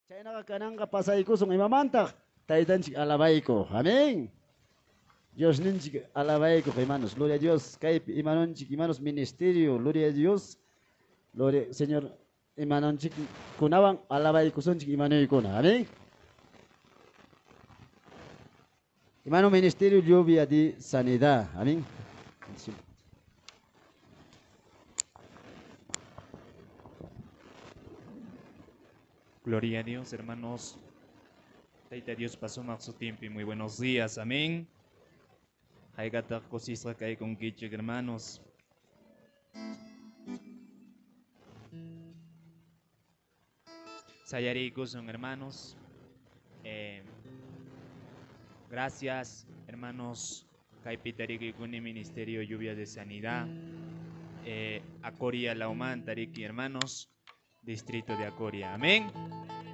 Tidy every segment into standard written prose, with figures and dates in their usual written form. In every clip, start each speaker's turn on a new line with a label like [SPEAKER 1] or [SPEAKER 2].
[SPEAKER 1] Chaynaqa kananqa pasaykusun imamantaq taytanchik alabayku. Amén. Diosninchik alabayku, hermanos. Gloria a Dios. Kaypi imanunchik, hermanos ministerio. Gloria a Dios. Gloria Señor imanunchik kunawan alabaykusunchik imanuykuna. Amén. Hermano ministerio lluvia de sanidad. Amén.
[SPEAKER 2] Gloria a Dios, hermanos. Taita Dios pasó más su tiempo y muy buenos días. Amén. Haygata kusisqa kaykunkichik, hermanos. Sayariykusun, hermanos. Gracias, hermanos. Kaypi tarikuykuni Ministerio Lluvia de Sanidad. Acoria Lauman, tariki, hermanos. Distrito de Acoria. Amén.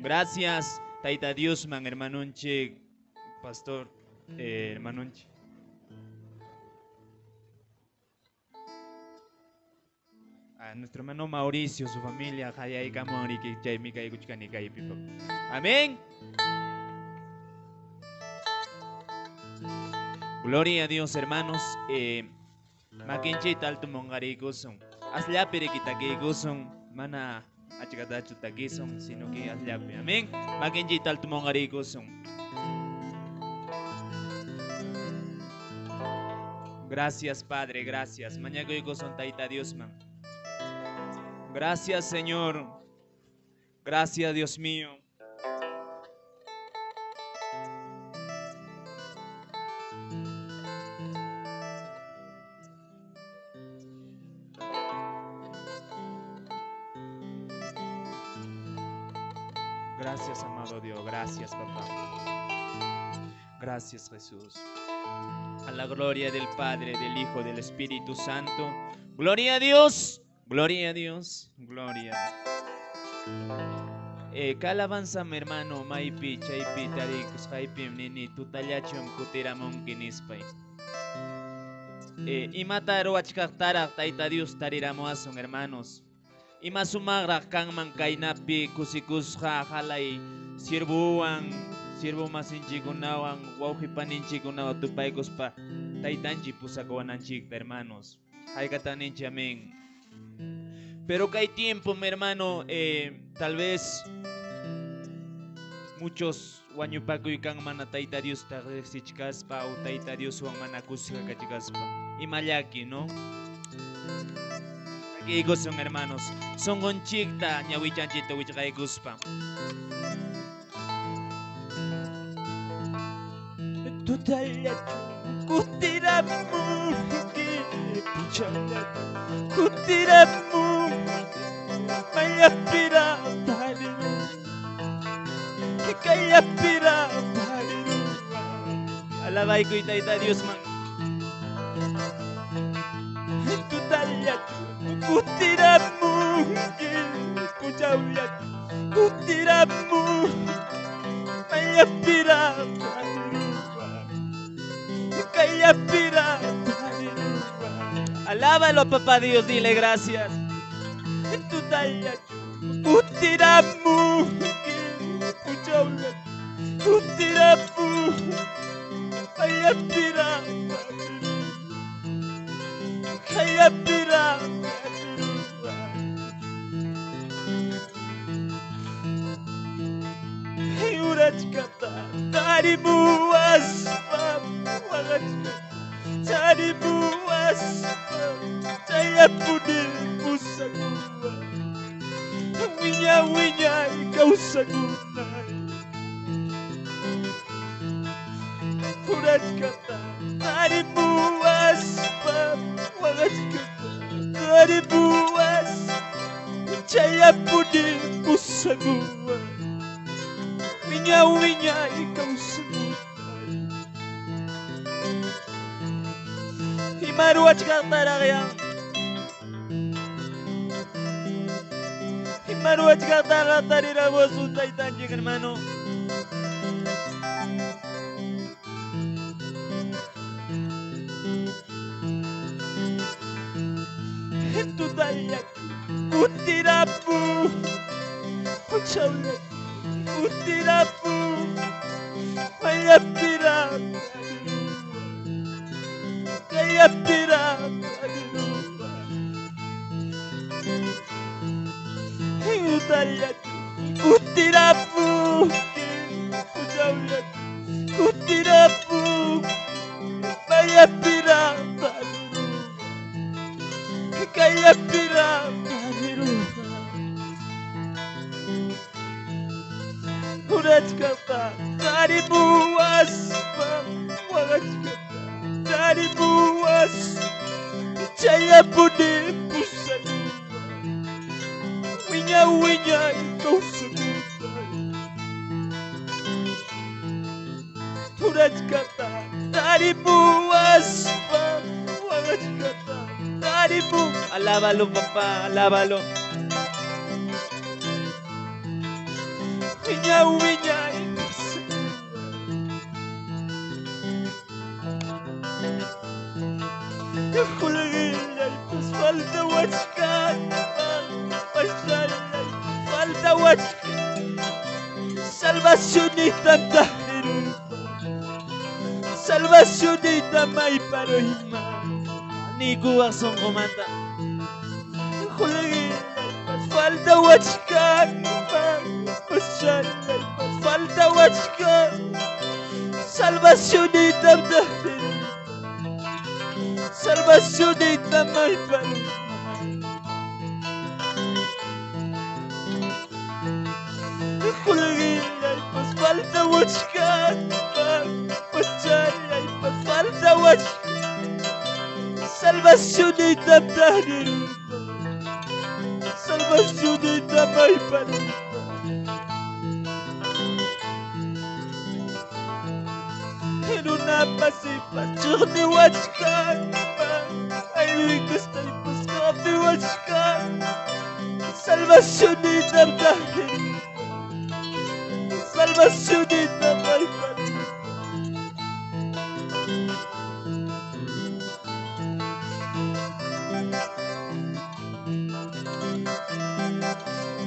[SPEAKER 2] Gracias, Taita Diosman, hermanunchik, pastor, hermanunchik. A nuestro hermano Mauricio, su familia, Amén. Gloria a Dios, hermanos. Makinchita alto mongarikusun. Asllapi rikitakikusun. Mana achkatachu takisun, sino que asllapi. Amén. Makinchita alto mongarikusun. Gracias, Padre, gracias. Mañakuykusun Taita Diosman. Gracias, Señor. Gracias, Dios mío. Gracias, amado Dios. Gracias, papá. Gracias, Jesús. A la gloria del Padre, del Hijo, del Espíritu Santo. Gloria a Dios. Gloria a Dios, gloria. Kalabanza, mi hermano, maipi, chaypi, tarikus, jaipi, nini, tutallachum, kutiramunki, nispay. Imata ruwachkaqtaraq, Tayta Dios tariramuwasun, hermanos. Ima sumagraq kanman kaynapi, kusikusqa, jalay, siervowan, siervo masinchikunawan, wawqipaninchikunawan tupaykuspa, taytanchik pusakuwananchikta, hermanos. Haykataninchik, amén. Pero que hay tiempo, mi hermano, tal vez muchos wañupakuykan mana Tayta Dios riqsichkaspa o Tayta Dioswan mana kusqa kachkaspa. Imallaki, ¿no? Takiykusun, hermanos. Sunqunchikta ñawichanchikta wichqaykuspa.
[SPEAKER 3] Tutallachu kutiramunki, puchallatu kutiramunki. Mayapira tariru, kayapira tariru.
[SPEAKER 2] Alabaykuy Tayta Diosman.
[SPEAKER 3] Tutallachu kutiramunki, puchallatu kutiramunki. Mayapira tariru, kayapira tariru.
[SPEAKER 2] Alábalo, papá Dios, dile gracias.
[SPEAKER 3] Tutallachu kutiramunki, puchallatu kutiramunki. Mayapira tariru, kayapira tariru. Yurachkata tarimuwaspa, waqachkata tarimuwaspa, chayapuni pusakuwa. Wiña wiñay kawsakunay. Yurachkata tarimuwaspa, waqachkata tarimuwaspa, chayapuni pusakuwa. Wiña wiñay kawsakunay.
[SPEAKER 2] Imaruachkaqtaraqyan. Imaruachkaqtaraq tariramuwasun taytanchik, hermano.
[SPEAKER 3] Tutallachu kutiramu, puchallatu Kutirapu Mayapira Kayapira Kutirapu Kutirapu Mayapira Kayapira Urachkata Taribuaspa Wagachkata Taribuas Chayapuni Pusanu Wiña wiña Kausakuta Urachkata Taribuaspa Wagachkata Taribu.
[SPEAKER 2] Alábalo, papá, alábalo.
[SPEAKER 3] Wiña wiña Falta wachka, falta wachka, salvacionista salvacionista maiparoima,
[SPEAKER 2] Nikuwa sonqomanta.
[SPEAKER 3] Falta wachka, falta wachka, salvacionista salvacionista maiparoima. Falta wachka, falta wachka, salvacionista salvacionista maiparoima. Runa pasipa churni wachka, ay kastay paskapi wachka, salvacionista salvacionista maiparoima.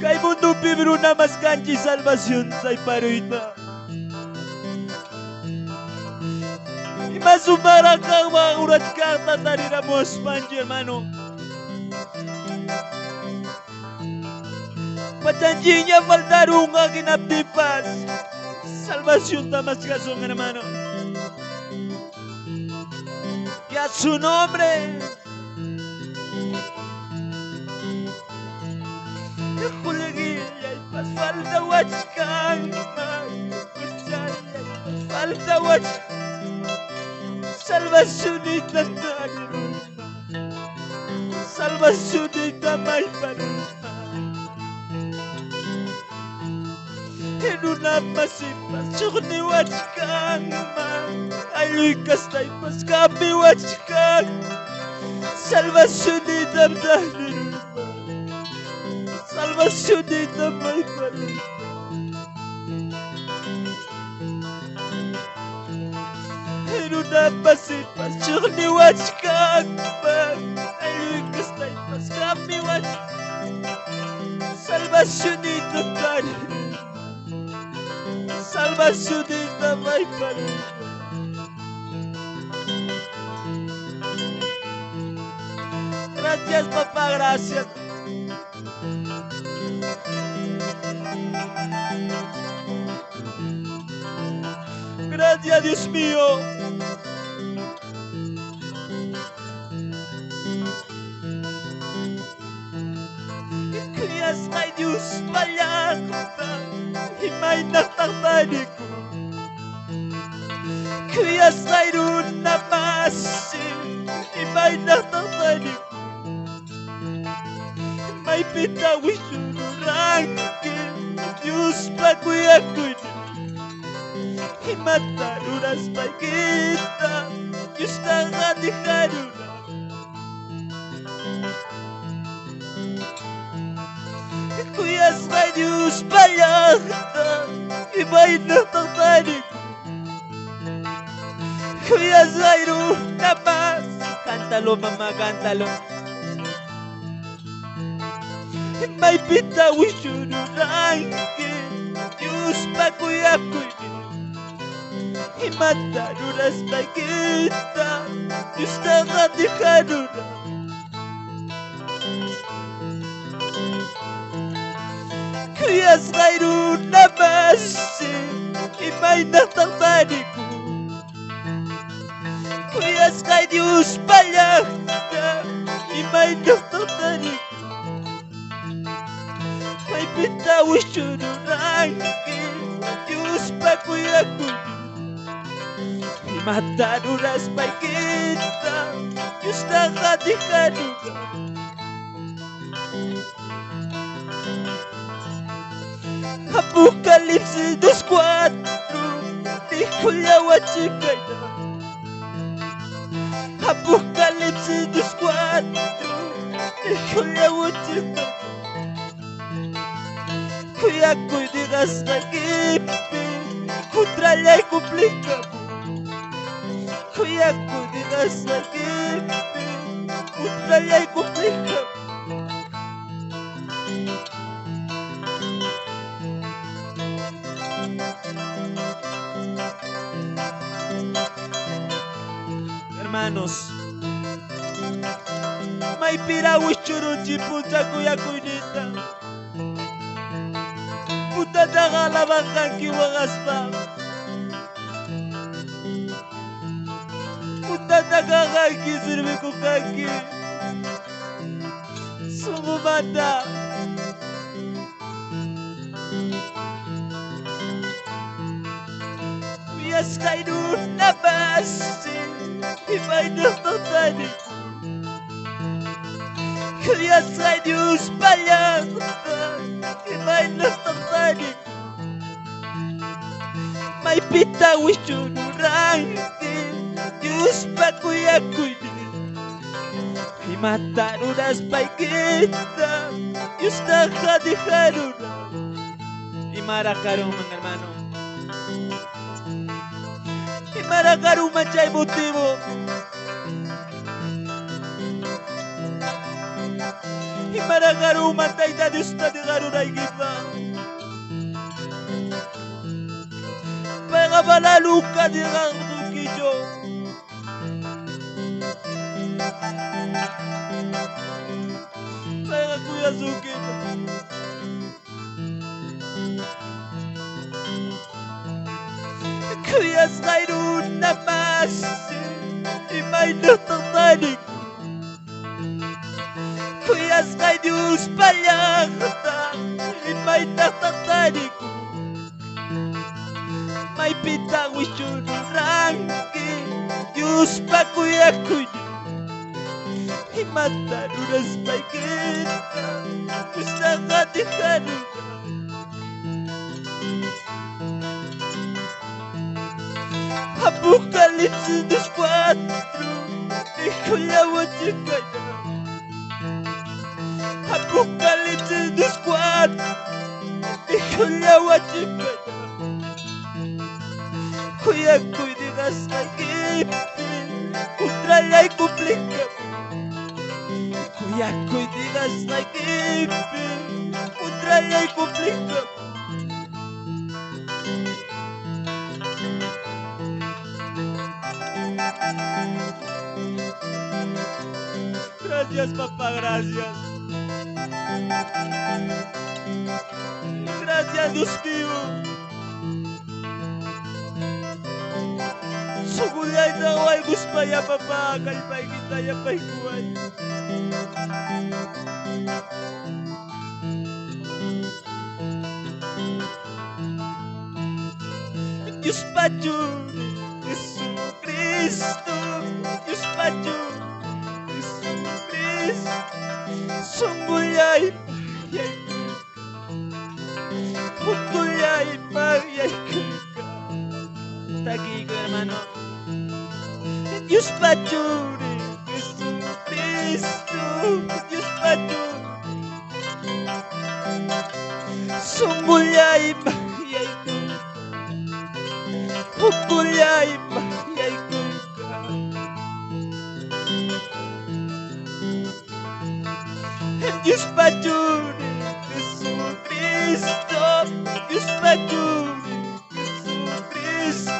[SPEAKER 3] Kay mundo pibruna mas kanchi salvación sayparoita. Ima urachkaqta tariramuspanchik, hermano. Pachanchiña faltarunqa hinaptinpas salvación tamaskasun, hermano. Y a su nombre. Falta wachkan, falta wachkan. Salvacionista salvacionista maiparuma. En una masipa churni wachkan, ayuy kastaypas kami wachkan. Salvacionista salvacionista maiparuma. Runa pasipa churni wachkan, ayuy kastaypas kami wachkan. Salvacionista salvacionista maiparuma. Gracias, papá, gracias. Gracias, Dios mío. Kuyasqay Dios pallaqta imaynataq tariku. Kuyasqay runa masi imaynataq tariku. Maypita wishururanki Diospa kuyakuynin. Imata ruraspaykita Diostaqa dejarura. Kuyasqay Dios pallaqta imaynataq tariku. Kuyasqay runa masi.
[SPEAKER 2] Cántalo, mamá, cántalo.
[SPEAKER 3] Maypita wishururanki Diospa Imata ruraspaykita Diostaqa dejarura. Kuyasqay runa masi imaynataq tariku. Kuyasqay Diospa llaqta imaynataq tariku. Maypita wischururanki Diospa kuyakuynin. Imata ruraspaykita Diostaqa dejarura. Apocalipsis 2:4 Nikullawachikayta. Apocalipsis 2:4 Nikullawachikayta. Kuyakuy digasqaykipi kuntrallay cumplikamu. Kuyakuy digasqaykipi kuntrallay cumplikamu. Hermanos, maypira wischurunchik puncha kuyakuynita. Putataqa alabanqanki waqaspa. Putataqa qanki sirvikuqanki. Sunqumanta. Kuyasqay runa masi imaynataq tariku. Kuyasqay Diospa llaqta imaynataq tariku. Maypita wischururanki Diospa kuyakuynin. Imata ruraspaykita Diostaqa dejarura.
[SPEAKER 2] Imaraq karunman, hermano.
[SPEAKER 3] Imaraq karunman chay motivo. Imaraq karunman Tayta Diosta dejaruraykipaq. Payqa mana nunca dejarunkichu. Payqa kuyasunkichu. Kuyasqay runa masi imaynataq tariku. Kuyasqay Diospa llaqta imaynataq tariku. Maypita wischururanki Diospa kuyakuynin. Imata ruraspaykita Diostaqa dejarura. Apocalipsis 2:4 Nikullawachikayta. Apocalipsis 2:4 Nikullawachikayta. Kuyakuy digasqaykipi kuntrallay cumplikamu. Kuyakuy digasqaykipi kuntrallay cumplikamu. Gracias, papá, gracias. Gracias, Dios mío. Sugullayta waykuspaya, papá, kallpaykita yapaykuway. Diospa Churi Jesucristo, Diospa Churi Jesucristo, sunqullaypaq yaykuyka, uqullaypaq yaykuyka.
[SPEAKER 2] Takiyku, hermano.
[SPEAKER 3] Diospa Churi Jesucristo, Diospa Churi, sunqullaypaq yaykuyka, uqullaypaq yaykuyka. Diospa Churi Jesucristo, Diospa Churi Jesucristo,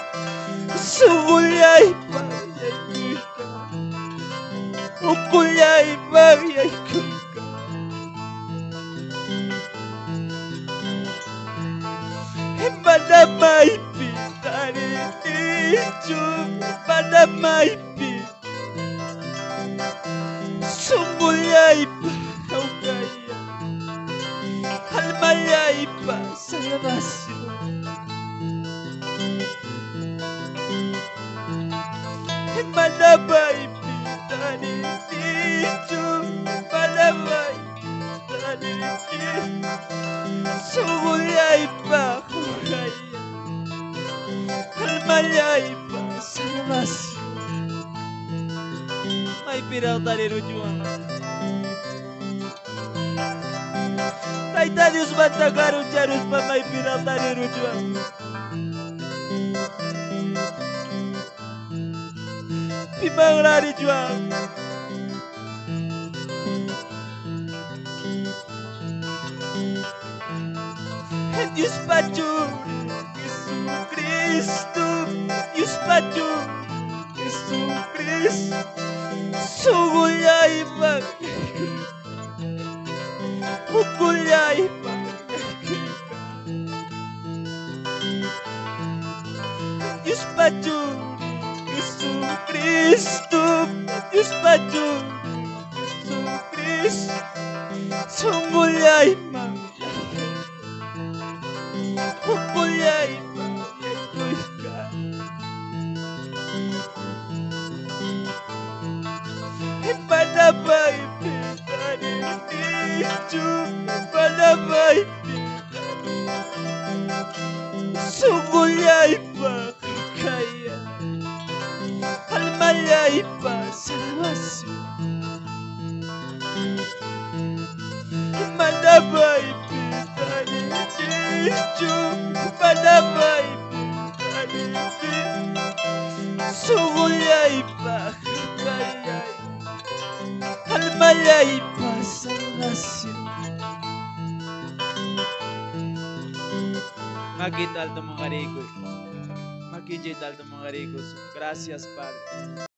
[SPEAKER 3] tarinichu panamaypi sunqullaypa hawkaya almallaypa salvación. Manamaypi tarinichu panamaypi tarini sunqullaypa hawkaya almallaypa salvación. Maypiraq tariruchuwan Tayta Diosmanta karuncharuspa maypiraq tariruchuwan. Pimanrarichuwan. Diospa Churin Jesucristo, Diospa Churin Jesucristo, sunqullayman uqullayman Diospa Churin Jesucristo, Diospa Churin Jesucristo, sunqullayman uqullayman yaykuyka. Panamaypi tarinichu panamaypi sunqullaypa hawkaya almallaypa salvación. Manamaypi tarinichu panamaypi tarini sunqullaypa hawkaya almallaypa salvación. Makita alto mongaricos. Makichita alto mongaricos. Gracias, Padre.